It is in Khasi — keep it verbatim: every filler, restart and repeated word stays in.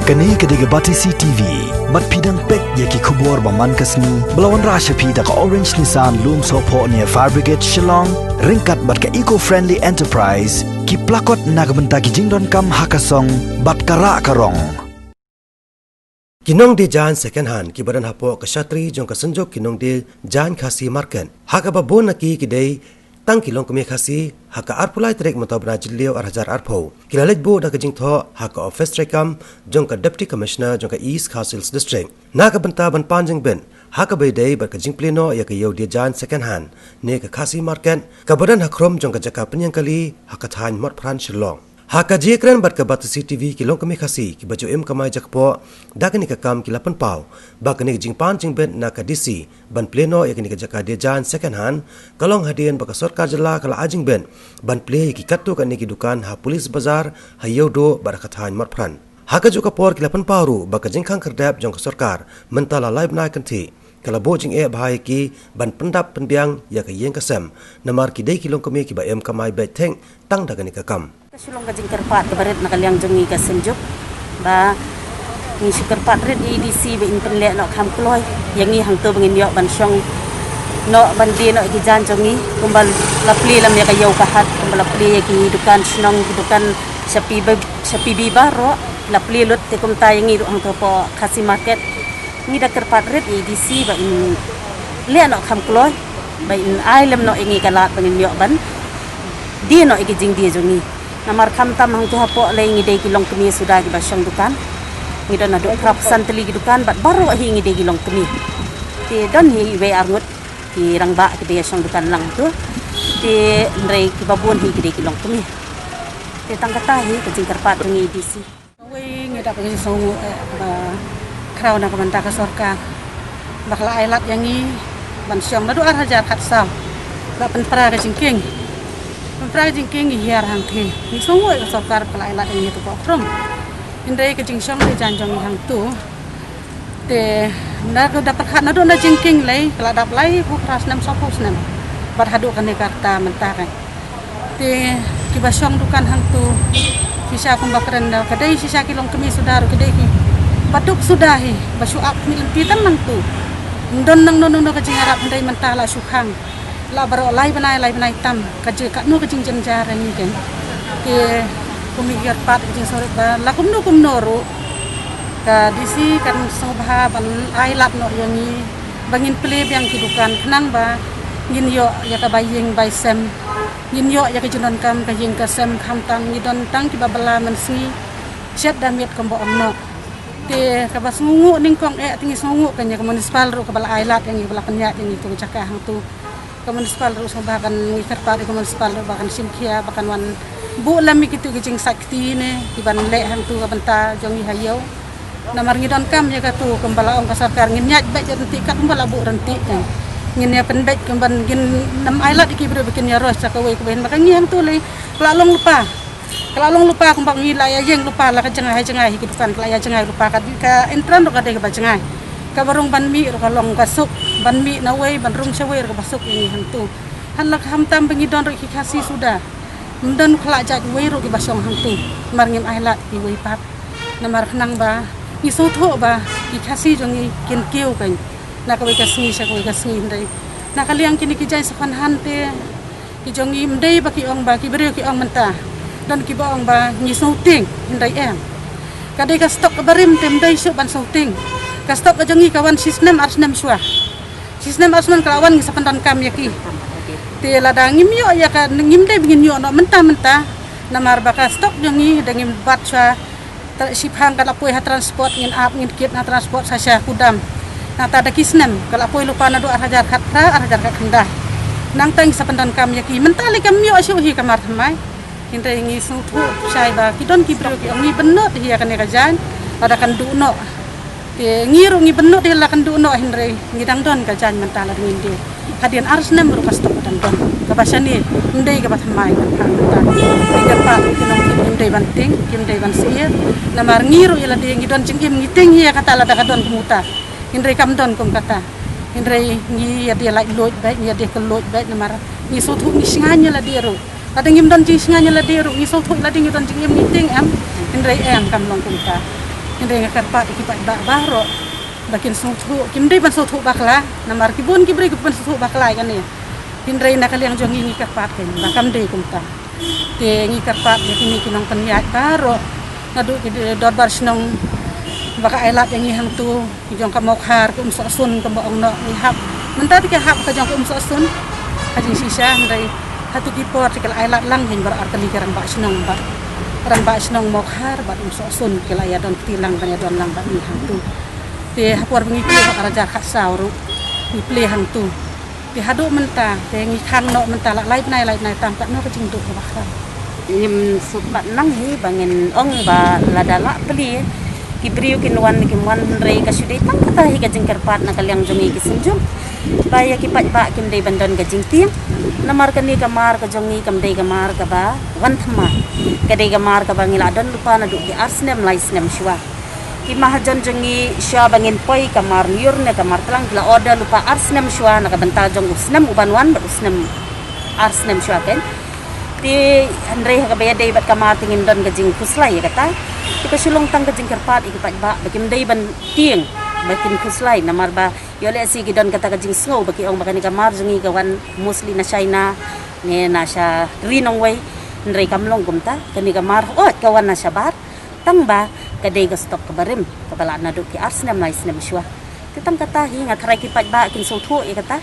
Kane ka dei ka Batesi T V. Bad phi dang peit ïa ki khubor ba man ka sngi ba la wanrah sha phi da ka Orange Nissan Lumsohphoh near Fire Brigade Shillong, ryngkat bad ka Eco Friendly Enterprise, ki plakot na ka bynta ki jingdonkam ha ka song bad ka rah ka rong. Ki nongdie jaiñ second hand kiba don hapoh ka shatri jong ka Synjuk ki Nongdie Jaiñ Khasi Market, ha kaba bun na ki ki dei tang ki longkmie Khasi. Ha ka arphew lai tarik mynta u bnai Jylliew ar hajar arphew, ki la leit buh da ka jingthoh ha ka ophis treikam jong ka Deputy Commissioner jong ka East Khasi Hills District na ka bynta ban pan jingbit ha kaba ïadei bad ka jingplie noh ïa ka ïew die jaiñ second hand ne ka Khasi Market, kaba don ha khrum jong ka jaka pynïeng kali ha ka thaiñ Motphran Shillong. Ha ka jingïakren bad ka Batesi T V, ki longkmie Khasi kiba ju im kamai jakpoh da kane ka kam ki la pynpaw ba kane ka jingpan jingbit na ka D C ban plie noh ïa kane ka jaka die jaiñ second hand ka long hadien ba ka sorkar jylla ka la ai jingbit ban plie ïa ki katto katne ki dukan ha Police Bazar, ha Ïewduh bad ha ka thaiñ Motphran. Ha kajuh ka por ki la pynpaw ruh ba ka jingkhang khyrdep jong ka sorkar mynta la lai bnai kynthih ka la buh jingeh bha ïa ki ban pyndap pynbiang ïa ka ïing ka sem, namar ki dei ki longkmie kiba im kamai beit theng tang da kane ka kam. Ka shu long ka jingkyrpad kaba rit na ka liang jong ngi ka Synjuk ba ngi shu kyrpad rit ïa i D C ba in pynleh noh kham kloi ïa ngi hangto ba ngin ïoh ban shong noh ban die noh ïa ki jaiñ jong ngi, kumba la plie lem ïa ka ïew ka hat, kumba la plie ïa ki dukan shnong, ki dukan shapi ba, shapi bi baroh la plie lut. Te kumta ïa ngi ruh hangto hapoh Khasi Market ngi da kyrpad rit ïa i D C ba in leh noh kham kloi, ba in ai lem noh ïa ngi ka lad ba ngin ïoh ban die noh ïa ki jingdie jong ngi. Namar khamtam hangto hapoh lei ngi dei ki longkmie suda kiba shong dukan. Ngi don haduh phra phew san tylli ki dukan bad baroh hi ngi dei ki longkmie. Te don hi iwei ar ngut ki rangbah kiba ïa shong dukan lang tu. Te hynrei kiba bun hi ki dei ki longkmie. Te tang kata hi ka jingkyrpad jong ngi D C. Kawei, ngi dap ngi sngewnguh eh ba khraw na ka bynta ka sorkar ba ka la ai lad ïa ngi ban shong naduh ar hajar khatsaw. Ba pynpra ka jingkieng, pynpra ka jingkieng ngi hiar hangthie. Ngi sngewnguh eh ka sorkar ba ka la ai lad ïa ngi tu poh khrum. Hynrei ka jingshong ka jaiñ jong ngi hangtu. Te na ka da pyrkhat naduh na jingkieng lei ka la dap laiphew phra snem, sawphew snem. Bad haduh kane ka rta mynta ka Te kiba shong dukan hangtu, shisha kumba kren da, ka dei shisha ki longkmie suda ruh, ka dei ki ba duk suda hi ba shu ap khmih lynti tam hangtu. Ym don nangno nangno ka jingïarap, hynrei mynta la shu khang. La baroh lai bnai lai bnai tam ka jing, katno ka jingjynjar ïa ngi keiñ. Te kum ngi kyrpad ka jingsngewrit ba la kumno kumno ruh ka D C kan sngewbha ban ai lad noh ïa ngi ba ngin plie biang ki dukan khnang ba ngin ïoh ïa ka bai ïing bai sem. Ngin ïoh ïa ka jingdonkam ka ïing ka sem, khamtam ngi don tang kiba bylla mynsngi, shet da miet kumba ong noh. Te kaba sngewnguh nyngkong eh te ngi sngewnguh kane ka municipal ruh kaba la ai lad ïa ngi, ba la pynïaid ïa ngi tu ka jaka hangtu. Ka municipal ruh sngewbha kan, ngi kyrpad ïa ka municipal ruh ba kan shim khia ba kan wan buh lem ïa kitu ki jingsait kti ne kiban leh hangtu ka bynta jong ngi ha ïew. Namar ngi donkam ïa katu, kumba la ong ka sorkar ngin ïaid beit ryntih kat kumba la buh ryntih kan. Ngin ïa pynbeit kumba ngin nym ai lad ïa ki briew ba kin ïa rush sha kawei kawei, namar ka ngi hangtu lei ka la long lypa. Ka la long lypa kumba ngi la ïa ïeng lypa, la ka jngai ha jngai hi ki dukan, ka la ïa jngai lypa, ka, ka entrance ruh ka dei kaba jngai. Kaba rung ban mih ruh ka long ka suk, ban mih nawei ban rung shawei ruh kaba suk ïa ngi hangtu. Hangne khamtam ba ngi don ruh ki Khasi suda. Ym don khlem jait wei ruh kiba shong hangtu. Namar ngim ai lad kiwei pat. Namar khnang ba ngi sngewthuh ba ki Khasi jong ngi kin kiew kan na kawei ka sngi sha kawei ka sngi, hynrei na ka liang kine ki jaiñ second hand te ki jong ngi ym dei ba ki ong ba, ki briew ki ong mynta don kiba ong ba ngi sngewtieng, hynrei em. Ka dei ka stock kaba rim te ym dei shuh ban sngewtieng. Ka stock ka jong ngi ka wan shisnem arsnem shuwa. Shisnem arsnem ka la wan, ngi sa pyndonkam ïa ki. Te lada ngim ïoh ïa ka, ngim dei ba ngin ïoh noh mynta mynta. Namar ba ka stock jong ngi da ngim bat shuwa. Shiphang ka la poi ha transport, ngin ap ngin kit na transport sha sha kudam. Nangta da ki snem ka la poi lypa naduh ar hajar khatphra, ar hajar khatkhyndai. Nangta ngi sa pyndonkam ïa ki, mynta lei kam ïoh shuh hi ka mar thymmai. Hynrei ngi sngewthuh shai ba ki don ki briew ki ong ngi bynnud hi ïa kane ka jaiñ, lada kan duh noh. Te ngi ruh ngi bynnud hi la kan duh noh, hynrei ngi dang don ka jaiñ mynta lada ngin die. Hadien ar snem ruh ka stock ka dang don. Kaba shane ym dei kaba thymmai kan phang mynta. Ngi kyrpad ruh ki nongkit kim dei ban tieng, kim dei ban syier. Namar ngi ruh ïa lade ngi don jingim ngi tieng hi ïa kata lada ka don kum uta. Hynrei kam don kum kata. Hynrei ngi ïa die laitluid beit, ngi ïa die kylluid beit namar ngi sngewthuh ngi shngaiñ ïa lade ruh. Lada ngim don jingshngaiñ ïa lade ruh, ngi sngewthuh ïa lade ngi don jingim ngi tieng em. Hynrei em, kam long kumta. Hynrei nga kyrpad ïa ki paidbah baroh ba kin sngewthuh, kim dei ban sngewthuh bakla, namar ki bun ki briew ki ban sngewthuh bakla ïa kane. Hynrei na ka liang jong ngi ngi kyrpad kein ba kam dei kumta. Te ngi kyrpad ïa kine ki nongpynïaid baroh naduh ki dorbar shnong ba ka ai lad ïa ngi hangto, ki jong ka Mawkhar, ka Umsohsun, ka Mawongnoh, ngi hap. Mynta te ki hap ka jong ka Umsohsun, ka jingshisha, hynrei hato ki por te ki la ai lad lang kein baroh ar tylli ki rangbah shnong, bad rangbah shnong Mawkhar bad Umsohsun ki la ïa don kti lang ban ïa don lang bad ngi hangto. Te ha por ba ngi plie ha ka ar hajar khatsaw ruh ngi plie hangto. Te haduh mynta te ngi khang noh mynta la lai bnai lai bnai tam katno ka jingduh kaba khang. Ngim sngewthuh nang hi ba ngin ong ba lada la plie ki briew kin wan kim wan, hynrei ka shu dei tang kata hi ka jingkyrpad na ka liang jong ngi ki synjuk ba ïa ki paidbah kim dei ban don ka jingtieng. Namar kane ka mar ka jong ngi kam dei ka mar kaba wan thymmai, ka dei ka mar kaba ngi la don lypa naduh ki ar snem lai snem shuwa. Ki mahajon jong ngi shuwa ba ngin poi ka mar Myor ne ka mar Tlang ki la order lypa ar snem shuwa na ka bynta jong u snem u ban wan bad u snem ar snem shuwa kein. Te hynrei ha kaba ïadei bad ka mar te ngim don ka jingkhuslai ïa kata. Te ka shu long tang ka jingkyrpad ïa ki paidbah ba kim dei ban tieng, ba kin khuslai, namar ba ïoh lehse ki don kata ka jingsngew ba ki ong ba kane ka mar jong ngi ka wan mostly na China ne na sha ri nongwei. Hynrei kam long kumta, kane ka mar hooid ka wan na shabar, tang ba ka dei ka stock kaba rim kaba la naduh ki ar snem lai snem shuwa. Te tang kata hi, nga tharai ki paidbah kin sngewthuh ïa kata.